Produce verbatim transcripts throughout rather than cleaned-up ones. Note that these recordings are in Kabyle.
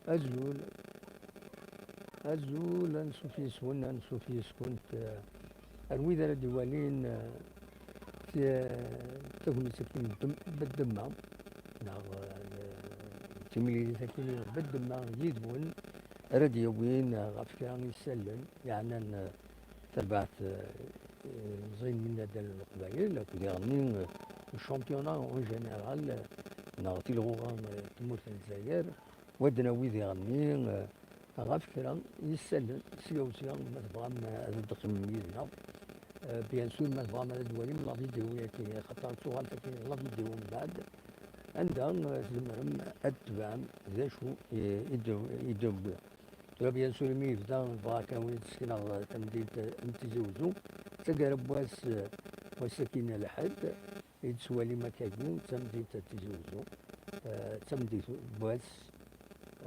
Azul. Azul, ansuf yes-wen, ansuf yes-kent, eh, ar wid ara d-iwalin, eh, ti-, tagnit-agi n ddem-, beddemma, neɣ, eh, timlilit-agi n beddemma yid-wen, ara d-yawin, eh, ɣef kra n yisallen yeɛnan, eh, tarbaɛt, eh, eh, ẓin mi nadal n Leqbayel, akked iɣenni, eh, championnat en général, eh, neɣ tilɣuɣa, eh, n tmurt n Lezzayer, wa d-nawi diɣenni, eh, ɣef kra n yisallen, sya u sya, ma tebɣam, eh, ad d-teqqimem yid-neɣ. Eh, bien sûr, ma tebɣam ad d-twalim la vidéo-agi, axaṭer tuɣal tagi la vidéo mbeɛd, anda, eh, tzemrem ad tebɛem d acu, eh, i d-, i d-wwiɣ. Tura, bien sûr, imi yebda, bɣa kan win d-sekneɣ tamdint n Tizi Uzzu, d taggara n wass, eh, wass-agi n lḥedd, i d-tettwalim akkagi, d tamdint n Tizi Uzzu, eh, d tamdint n wass,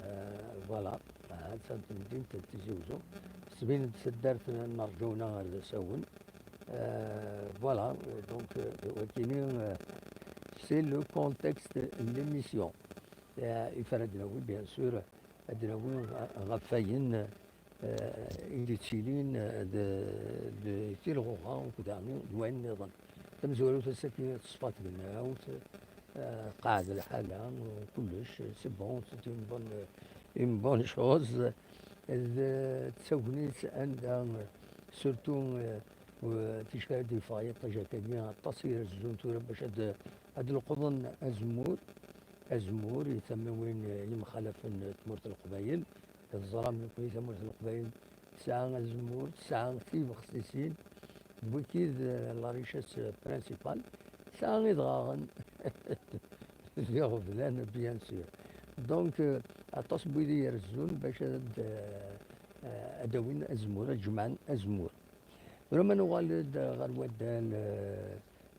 eh, voilà, ah, d tamdint n Tizi Uzzu, tettbin-d taddart n Rǧawna ar d asawen, eh, voilà, donc, eh, wakini, eh, c'est le contexte de l'émission. Eh, il fallait de la, oui, bien sûr, ad d-nawi ɣef wayen, eh, i d-yettilin, eh, d, d tilɣuɣa, akked daɣen d wayen nniḍen. Tamezwarut ass-agi teṣfa tegnawt, eh, qeɛɛed lḥala, kullec, c'est bon, c'est une bonne, une bonne chose. D tagnit anda, surtout, eh, u-, ticki ara d-yeffeɣ yiṭij akkagi, aṭas i rezzun tura bac ad, ad leqḍen azemmur, azemmur i tamiwin yemxalafen n tmurt n Leqbayel. Teẓram nekkni tamurt n Leqbayel tesɛa azemmur, tesɛa tibexsisin, d wiki d la richesse principale, tesɛa idɣaɣen d iɣeblan, bien sûr. Donc, euh, aṭas n wid i irezzun bac ad, euh, ad d-awin azemmur, ad jemɛen azemmur. Tura ma nuɣal-d ɣer waddal, euh,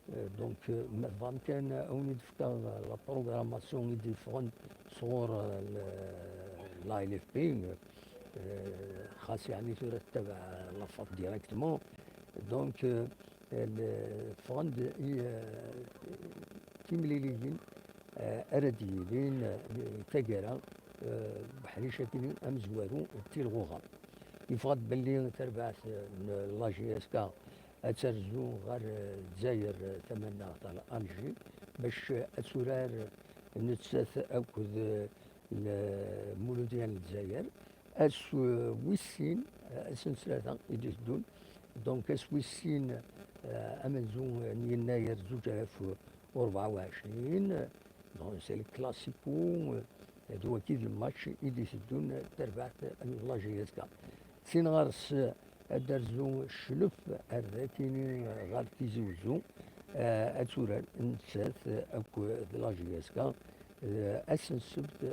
Euh, donc, euh, ma tebɣam kan, euh, ad wen-id-fkeɣ, euh, la programmation i d-yeffɣen sɣur, euh, le-, la L F P, euh, xas yeɛni tura tettabaɛ la FAT directement. Donc, euh, le-, ffɣen-d i, euh, timliliyin, euh, ara d-yilin, euh, taggara, euh, uḥric akkin amezwaru d tilɣuɣa. Yeffeɣ-d belli tarbaɛt, euh, n la J S K ad terzu ɣer, eh, Lezzayer, eh, tamaneɣt, ɣer Alger, bac, eh, ad turar, eh, nettat akked, eh, l-, Muludya n Lezzayer. Ass, eh, wis sin, eh, ass n ttlata i d-iteddun. Donc, ass wis sin, eh, amenzu, eh, n yennayer zuǧ alaf u rebɛa u ɛecrin, donc, c'est le classico, euh, d wagi d le match i d-iteddun, tarbaɛt n la J S K. Sin ɣer-s, euh, ad d-terzu Cclef ar d akini, euh, ɣer Tizi Uzzu, euh, ad turar nettat, euh, akked la J S K, euh, ass n ssebt,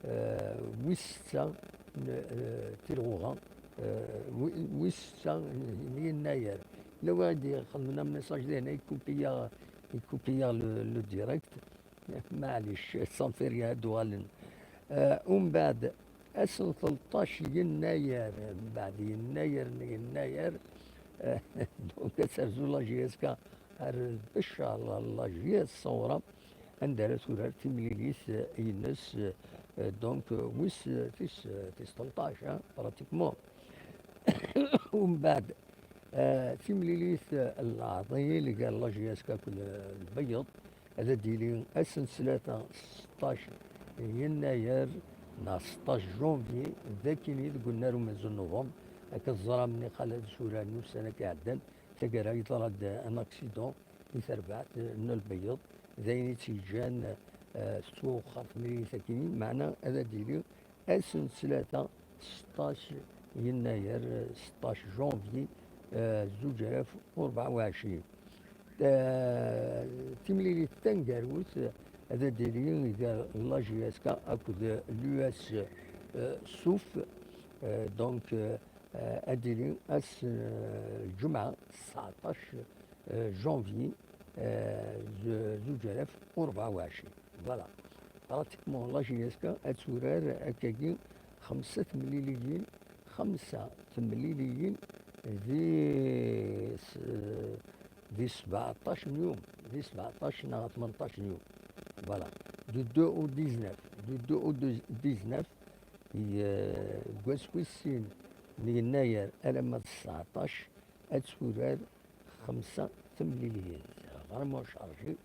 euh, wis setta n, euh, tilɣuɣa, euh, wi-, wis setta n yennayer. Lawa i d-ixedmen amessage dihin, ikupi-yaɣ, ikupi-yaɣ le, le direct. Maɛlic, sans rien, ad d-uɣalen. Eh, umbeɛd, ass n tleṭṭac yennayer, mbeɛd yennayer n yennayer, eh, donc ad terzu la J S K ar lbecca, la, la J S Ṣawra, anda ara turar timlilit, eh, ines, eh, donc, eh, wis, eh, tis, eh, tis tleṭṭac, hein, pratiquement. Umbeɛd, eh, timlilit, eh, n leɛḍil gar la J S K akked, eh, Lbeyyeḍ, ad d-yili ass n ttlata seṭṭac yennayer neɣ seṭṭac janvier, d akini deg unnar umenzu n novembre, akka teẓram niqal ad suraren ussan akka iɛeddan, taggara yeḍra-d un accident di terbaɛt n Lbeyyeḍ, d ayen i tt-yeǧǧan, eh, tettwawexxer temlilit akini, meɛna ad d-yili ass n ttlata seṭṭac yennayer, seṭṭac janvier, eh, zuǧ alaf u rebɛa u ɛecrin. Eh, timlilit taneggarut ad d-tili gar la J S K akked l'U S, eh, Souf, eh, donc, eh, ad d-tili ass, eh, lǧemɛa, tseɛṭac, eh, janvier, eh, zu-, zuǧ alaf u rebɛa u ɛecrin. Voilà. Pratiquement, la J S K ad turar akkagi xemsa temliliyin, xemsa temliliyin di s-, di sbeɛṭac n yum, di sbeɛṭac neɣ tmenṭac n yum. Voilà. Du deux au dix-neuf, du deux au dix-neuf, i, eh, deg wass wis sin n yennayer alamma d tseɛṭac, ad turar xemsa temliliyin. Vraiment chargé.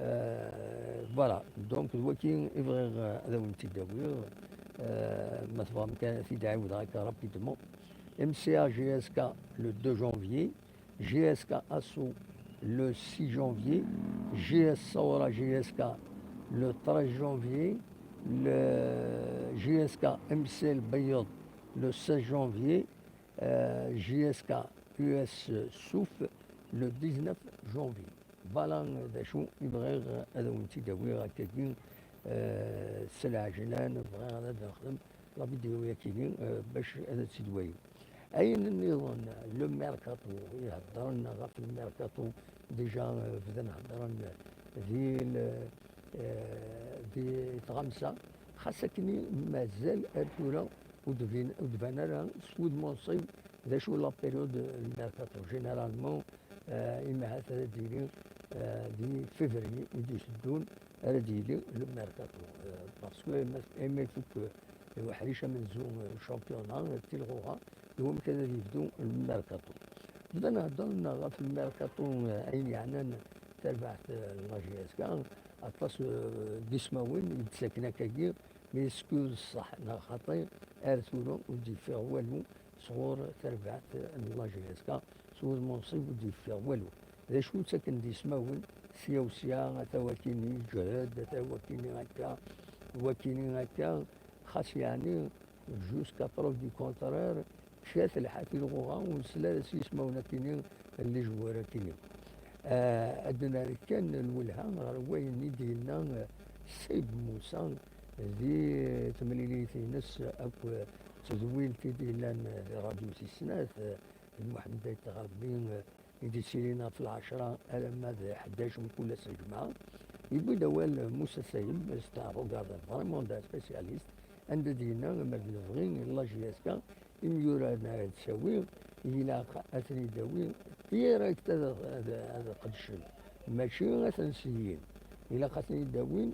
Euh, voilà, donc d waki i bɣiɣ, euh, ad awen-t-id-awiɣ. Euh, ma tebɣam kan ad t-id-ɛiwdeɣ akka rapidement. M C A G S K le deux janvier, G S K Asso le six janvier, G S Saoura G S K le treize janvier, le G S K M C L Bayod le seize janvier, euh, G S K U S Souf le dix-neuf janvier. Voilà, euh, d acu i bɣiɣ, euh, ad awen-tt-id-awiɣ akkagi, euh, s lɛejlan, bɣiɣ ad nexdem la vidéo-yagi, euh, bac ad tt-id-twalim. Ayen nniḍen, le mercato, i heddren ɣef le mercato, déjà, euh, bdan heddren di l-, euh, di tɣamsa, xas akken mazal ar tura ur d-bin-, ur d-ban ara s wudem unṣib d acu la période n mercato. Généralement, euh, imi ahat ara d-yili, euh, di février i d-iteddun ara d-yili le mercato. Euh, parce que imi, imi ifuk, euh, uḥric amenzu, euh, championnat, euh, tilɣuɣa, iwamek ara d-yebdu le mercato. Bdan heddren ɣef le mercato, euh, ayen yeɛnan tarbaɛt, euh, n la G S K, aṭas, euh, n yismawen i d-ttaken akkagi, mais est-ce que d ṣṣeḥ neɣ xaṭi? Ar tura ur d-yeffiɣ walu sɣur tarbaɛt n la G S K, s wudem unṣib ur d-yeffiɣ walu. D acu ttaken d ismawen, sya u sya, ata wakini yeǧhed, ata wakini akka, wakini akka, xas yeɛni, jusqu'à preuve du contraire, kra telḥa tilɣuɣa ur nsel ara s yismawen akini n lijwar akini. Ah, ad d-nerr kan lwelha ɣer wayen i d-yenna, eh, Sayb Musa di temlilit-ines akk, eh, tedwilt i d-yellan, eh, di Radyu Tis Snat, eh, d Muḥemmed Ayt Ɣerbi, eh, i d-yettilin ɣef lɛecra alamma d ḥdac mkul ass n lǧemɛa. Yewwi-d awal Musa Sayb, c'est un regardeur, vraiment d un spécialiste, anda d-yenna, ma d lebɣi n la G S K, imyura ara d-tawi, ilaq ad ten-id-tawi direct ad, ad, ad qeddcen, mačči ad ten-seyyin. Ilaq ad ten-id-awin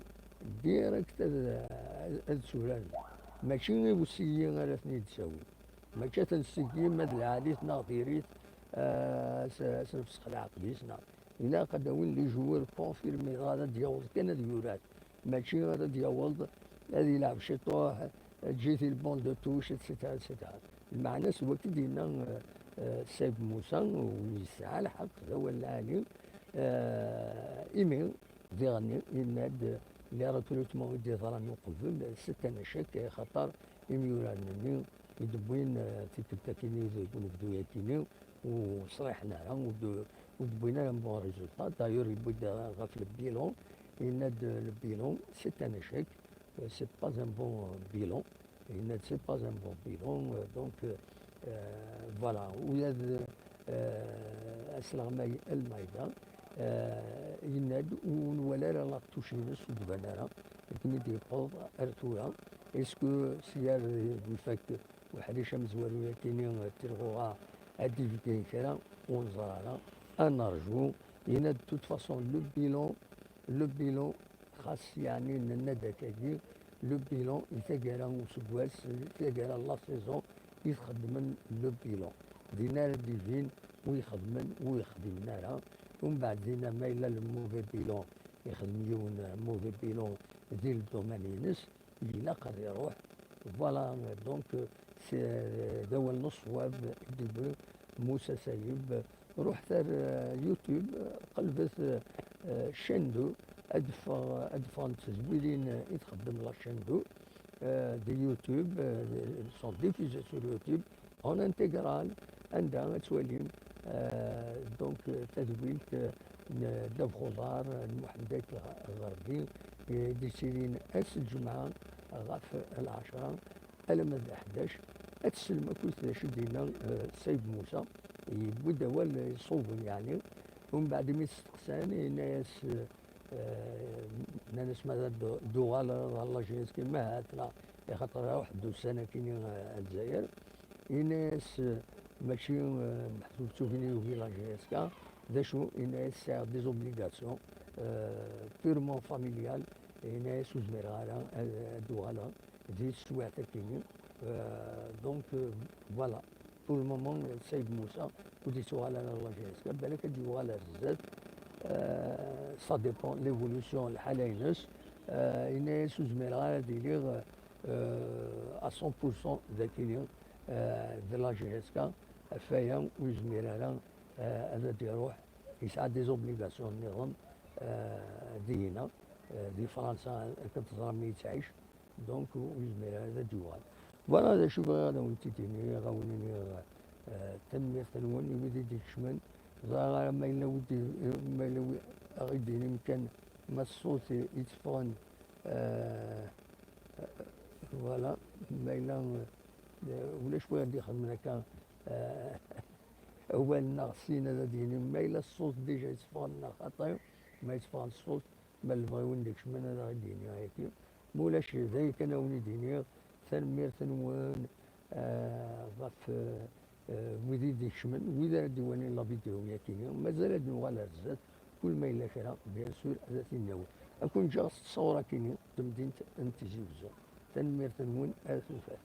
direct ad, ad, ad tturaren, mačči i useyyi ara ten-id-tawi. Mačči ad ten-seyyi ma d lɛali-t neɣ diri-t, ah, s, s nefsex leɛqed-is neɣ. Ilaq ad d-awin les joueurs confirmés, dɣa ad d-yaweḍ kan ad yurar. Mačči ara d-yaweḍ ad yelɛeb ciṭuḥ, ǧǧet-i le banc de touche, et cetera, et cetera. Lmeɛna s wakk i d-yenna, eh, eh, Sayb Musa, u yesɛa lḥeqq, d awal lɛali. Eh, imi, diɣenni, yenna-d les recrutements i d-yeḍran uqbel, c'est un échec, axaṭer imyuraren-nni i d-wwin, eh, tikkelt akkin i deg unebdu-yakini, ur ṣriḥen ara, ur d-, ur d-wwin ara un bon résultat. D'ailleurs, yewwi-d ɣef le bilan, yenna-d le bilan, c'est un échec, euh, c'est pas un bon, euh, bilan. Yenna-d c'est pas un bon bilan, euh, donc, euh, euh, voilà. Ula d, euh, asleɣmay Almayda, euh, yenna-d ur nwala ara la touche-ines, ur d-tban ara akken i d-yewweḍ ar tura. Est-ce que s yar d-ifak uḥric amezwaru-yakini, eh, tilɣuɣa ad d-ibeggen kra, ur neẓri ara. Ad nerju. Yenna-d, de toute façon, le bilan, le bilan, xas yeɛni nenna-d akkagi, le bilan i taggara n useggas, i taggara n la saison i txeddmen le bilan. Din ara d-ibin wi ixedmen, wi ixdimen ara. Umbeɛd dinna ma yella le mauvais bilan, ixdem yiwen, eh, mauvais bilan di le domaine-ines, ilaq ad iruḥ. Voilà, donc, c'est, d awal n ṣṣwab i d-yewwi Musa Sayeb. Ruḥet ar, euh, YouTube, qelbet, euh, Chendo, ad ffeɣ-, ad ffɣent tezwilin i txeddem la Chendo, euh, di YouTube, euh, sont diffusées sur YouTube. En intégrale, anda ad twalim, euh, donc, euh, tadwilt, euh, n Dda Bxuḍar, n Muḥend Ayt Ɣerbi, euh, d-yettilin ass n lǧemɛa ɣef lɛecra alamma d ḥdac. Ad teslem akkit d acu d-yenna, euh, Sayed Musa, yewwi-d awal, euh, iṣuben, yeɛni. Umbeɛd imi t-steqsan, yenna-yas, euh, Eh, nnan-as: "Ma d ad d-, d-uɣaleḍ ɣer la G S K, ma ahat, neɣ, axaṭer ruḥ-d ussan akkin, eh, ar Lezzayer." Yenna-yas, eh, "Mačči, eh, meḥsub d tugni i yugi la G S K, d acu?" Yenna-yas: "Sɛiɣ des obligations, eh, purement familiales." Yenna-yas: "Ur zmireɣ ara ad, ad d-uɣaleɣ." di teswiɛt akini. Euh, donc, euh, voilà. Pour le moment, Saïd Moussa ur d-yettuɣal ara ɣer la J S K, balak ad d-yuɣal ar zdat. Euh, ça dépend l'évolution, lḥala-ines. Euh, yenna-yas ur zmireɣ ara ad iliɣ, euh, à cent pour cent d akini, euh, de la J S K, ɣef waya ur yezmir ara, euh, ad d-iruḥ, yesɛa des obligations nniḍen, euh, dihina, euh, di Fransa, akken teẓram mi yettɛic. Donc, ur yezmir ara ad d-yuɣal. Voilà d acu bɣiɣ ad awen-t-id-iniɣ, ad awen-iniɣ, euh, tanemmirt-nwen i wid i d-ikecmen. Ẓriɣ ara ma yella wid i, ma yella wi aɣ-id-inim kan ma ṣṣut i, yetteffɣen, euh, euh, voilà, ma yella, euh, ulac wi ad ixedmen akka, euh, awal-nneɣ sin ad d-yini, ma yella ṣṣut déjà yetteffɣen neɣ xaṭi, ma yetteffɣen ṣṣut, ma lebɣi win d-ikecmen ad aɣ-id-yini ayaki. Ma ulac, d aya kan ad wen-id-iniɣ, tanemmirt-nwen, euh, ɣef, euh, euh, wid i d-ikecmen, wid ara d-iwalin la vidéo yakini. Mazal ad nuɣal ar zdat, kul ma yella kra, bien sûr, ad t-id-nawi. Ad ken-ǧǧeɣ s ttṣawra akini, temdint n Tizi Wezzu. Tanemmirt-nwen, ar tufat.